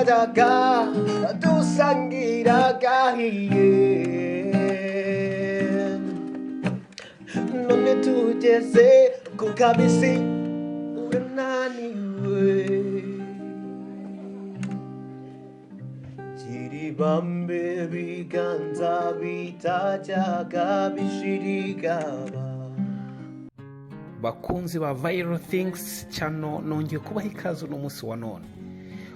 Twajyaga dusangira agahiye, none tugeze ku kabisi urananiwe. Kiribambe biganza bitajyaga bishirigaba. Bakunzi ba Viral Things Channel, nongeye kubaha ikaze uno munsi wa none.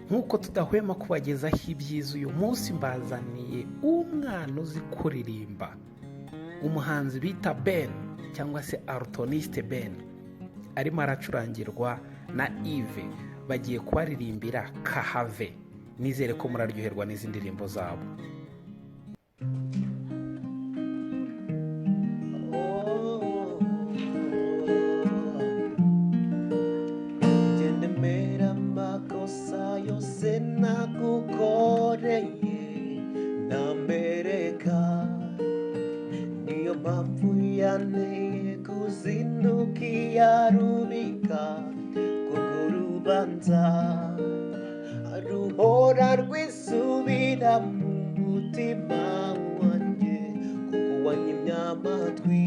Nk'uko tudahwema kubagezaho ibyiza, uyu munsi mbazaniye umwana uzi kuririmba, umuhanzi bita Ben cyangwa se Artoniste Ben. Arimo aracurangirwa na Yves, bagiye kubaririmbira Kahave. Nizere ko muraryoherwa n'izi ndirimbo zabo. Genda emera amakosa yose nagukoreye ntambereka, niyo mpamvu yanteye kuzinduka iyarubika, kuko urubanza ruhora rwisubira mu mutima wanjye, kuko wanyimye amatwi.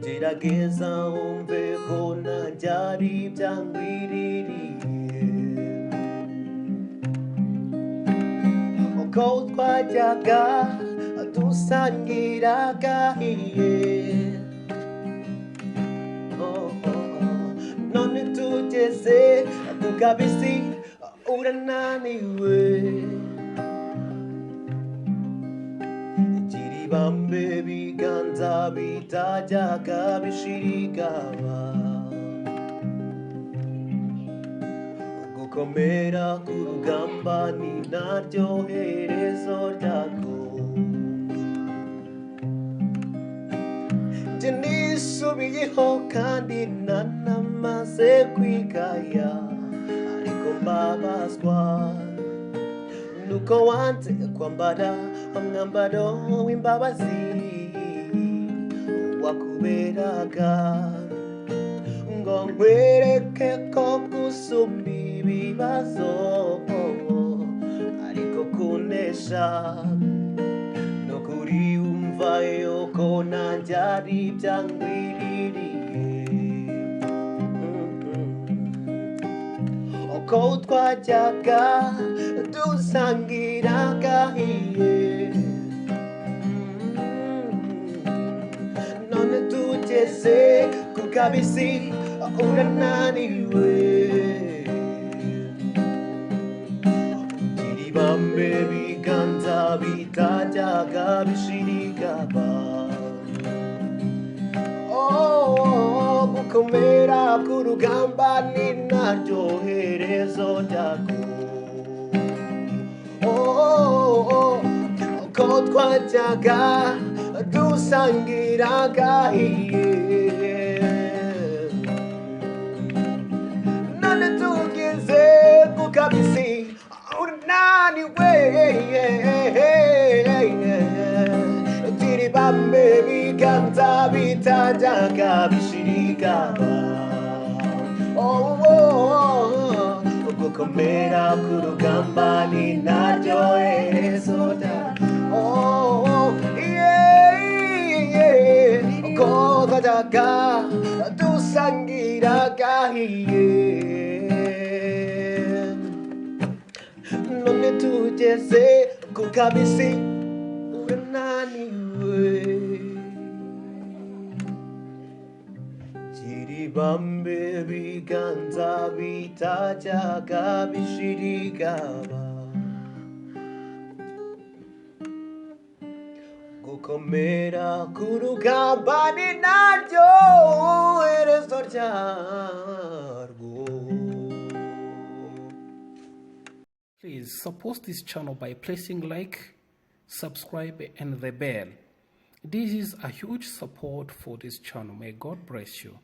Gerageza wumve ko ntajya ari ibyangwiririye. Uko twajyaga dusangira agahiye, oh. None tugeze ku kabisi urananiwe. Kiribambe biganza bitajyaga bishirigaba, gukomera ku rugamba ni naryo herezo ryarwo. Njye nisubiyeho kandi nanamaze kwigaya, ariko mbabazwa nuko wanze kwambara umwambaro w'imbabazi wakuberaga, ngo nkwereke ko gusumba ibibazo ariko kunesha. No kuri wumva yuko nanjye ari ibyangwiririye. Uko twajyaga dusangira agahiye, none tugeze ku kabisi urananiwe. Kiribambe biganza bitajyaga bishirigaba, oh, gukomera ku rugamba ni naryo herezo ryarwo. Oh, uko twajyaga dusangira agahiye, none tugeze ku kabisi unaniwe. Tiribambe biganza bitajyaga bishirigaba, oh, gukomera ku rugamba ni naryo herezo oh, yeah. Uko twajyaga dusangira agahiye, none tugeze ku kabisi urananiwe. Kiribambe biganza bitajyaga bishirigaba, gukomera ku rugamba ni naryo herezo ryarwo. Please support this channel by pressing like, subscribe, and the bell. This is a huge support for this channel. May God bless you.